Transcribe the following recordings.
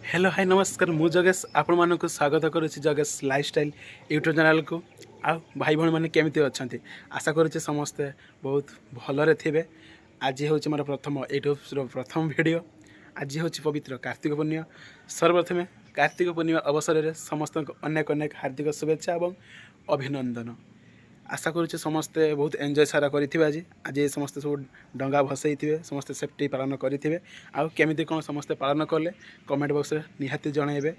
Hello, high, ନମସ୍କାର। ମୁଁ ଯୋଗେଶ, ଆପଣମାନଙ୍କୁ ସ୍ୱାଗତ କରୁଛି ଯୋଗେଶ ଲାଇଫଷ୍ଟାଇଲ୍ ୟୁଟ୍ୟୁବ୍ ଚ୍ୟାନେଲ୍କୁ। ଆଉ ଭାଇ ଭଉଣୀମାନେ କେମିତି ଅଛନ୍ତି? ଆଶା କରୁଛି ସମସ୍ତେ ବହୁତ ଭଲରେ ଥିବେ। ଆଜି ହେଉଛି ମୋର ପ୍ରଥମ ୟୁଟ୍ୟୁବ୍ର ପ୍ରଥମ ଭିଡ଼ିଓ। ଆଜି ହେଉଛି ପବିତ୍ର କାର୍ତ୍ତିକ ପୂର୍ଣ୍ଣିମା। ସର୍ବପ୍ରଥମେ କାର୍ତ୍ତିକ ପୂର୍ଣ୍ଣିମା ଅବସରରେ ସମସ୍ତଙ୍କୁ ଅନେକ ଅନେକ ହାର୍ଦ୍ଦିକ ଶୁଭେଚ୍ଛା ଏବଂ ଅଭିନନ୍ଦନ। ଆଶା କରୁଛି ସମସ୍ତେ ବହୁତ ଏନ୍ଜୟ ସାରା କରିଥିବେ ଆଜି। ଆଜି ସମସ୍ତେ ସବୁ ଡଙ୍ଗା ଭସେଇଥିବେ, ସମସ୍ତେ ସେଫ୍ଟି ପାଳନ କରିଥିବେ। ଆଉ କେମିତି କ'ଣ ସମସ୍ତେ ପାଳନ କଲେ, କମେଣ୍ଟ ବକ୍ସରେ ନିହାତି ଜଣାଇବେ।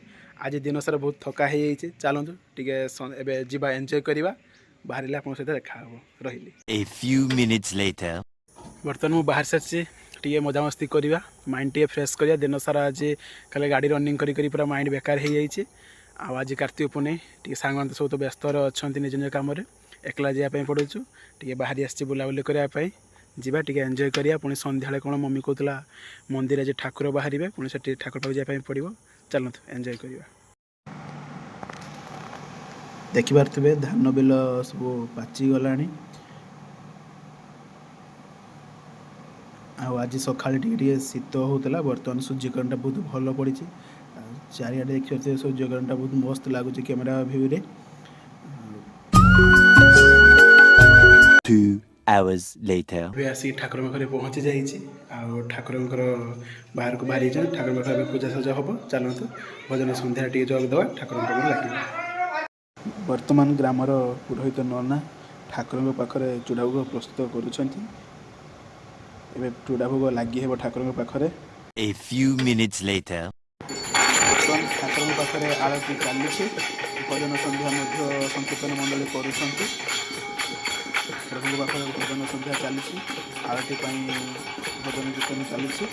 ଆଜି ଦିନ ସାରା ବହୁତ ଥକା ହେଇଯାଇଛି। ଚାଲନ୍ତୁ ଟିକେ ଏବେ ଯିବା, ଏନ୍ଜୟ କରିବା। ବାହାରିଲେ ଆପଣଙ୍କ ସହିତ ଦେଖା ହେବ। ରହିଲି। A few minutes later. ବର୍ତ୍ତମାନ ମୁଁ ବାହାରି ସାରିଛି। ଟିକେ ମଜାମସ୍ତି କରିବା, ମାଇଣ୍ଡ ଟିକେ ଫ୍ରେଶ୍ କରିବା। ଦିନ ସାରା ଆଜି ଖାଲି ଗାଡ଼ି ରନିଂ କରି କରି ପୁରା ମାଇଣ୍ଡ ବେକାର ହେଇଯାଇଛି। ଆଉ ଆଜି କାର୍ତ୍ତିକ ପୂର୍ଣ୍ଣିମା, ଟିକେ ସାଙ୍ଗମାନେ ତ ସବୁ ତ ବ୍ୟସ୍ତରେ ଅଛନ୍ତି ନିଜ ନିଜ କାମରେ, ଏକଲା ଯିବା ପାଇଁ ପଡ଼ୁଛୁ। ଟିକେ ବାହାରି ଆସିଛି ବୁଲାବୁଲି କରିବା ପାଇଁ। ଯିବା, ଟିକେ ଏନ୍ଜୟ କରିବା। ପୁଣି ସନ୍ଧ୍ୟାବେଳେ କ'ଣ ମମି କହୁଥିଲା, ମନ୍ଦିର ଆଜି ଠାକୁର ବାହାରିବେ, ପୁଣି ସେଠି ଠାକୁର ପାଖକୁ ଯିବା ପାଇଁ ପଡ଼ିବ। ଚାଲନ୍ତୁ, ଏନ୍ଜୟ କରିବା। ଦେଖିପାରୁଥିବେ, ଧାନ ବିଲ ସବୁ ପାଚିଗଲାଣି। ଆଉ ଆଜି ସକାଳେ ଟିକେ ଟିକେ ଶୀତ ହେଉଥିଲା। ବର୍ତ୍ତମାନ ସୂର୍ଯ୍ୟକିରଣଟା ବହୁତ ଭଲ ପଡ଼ିଛି। ଆଉ ଚାରିଆଡ଼େ ଦେଖିପାରୁଥିବେ, ସୂର୍ଯ୍ୟକିରଣଟା ବହୁତ ମସ୍ତ ଲାଗୁଛି କ୍ୟାମେରା ଭିୟୁରେ। 2 hours later. ଏବେ ଆସିକି ଠାକୁରଙ୍କ ପାଖରେ ପହଞ୍ଚି ଯାଇଛି। ଆଉ ଠାକୁରଙ୍କର ବାହାରକୁ ବାହାରି ଯାଇଛନ୍ତି। ଠାକୁରଙ୍କ ପାଖରେ ଏବେ ପୂଜା ସଜା ହେବ। ଚାଲନ୍ତୁ, ଭଜନ ସନ୍ଧ୍ୟାରେ ଟିକେ ଯୋଗ ଦେବା, ଠାକୁରଙ୍କ ପାଖରେ ଲାଗିବା। ବର୍ତ୍ତମାନ ଗ୍ରାମର ପୁରୋହିତ ନନା ଠାକୁରଙ୍କ ପାଖରେ ଚୂଡ଼ା ଭୋଗ ପ୍ରସ୍ତୁତ କରୁଛନ୍ତି। ଏବେ ଚୂଡ଼ା ଭୋଗ ଲାଗି ହେବ ଠାକୁରଙ୍କ ପାଖରେ। A few minutes later. ବର୍ତ୍ତମାନ ଠାକୁରଙ୍କ ପାଖରେ ଆଳତି ଚାଲିଛି। ଭଜନ ସନ୍ଧ୍ୟା ମଧ୍ୟ ସଂକୀର୍ତ୍ତନ ମଣ୍ଡଳୀ କରୁଛନ୍ତି। ପ୍ରଭୁଙ୍କ ପାଖରେ ଭଜନ ସନ୍ଧ୍ୟା ଚାଲିଛି। ଆଳତି ପାଇଁ ଭଜନ କୀର୍ତ୍ତନ ଚାଲିଛି।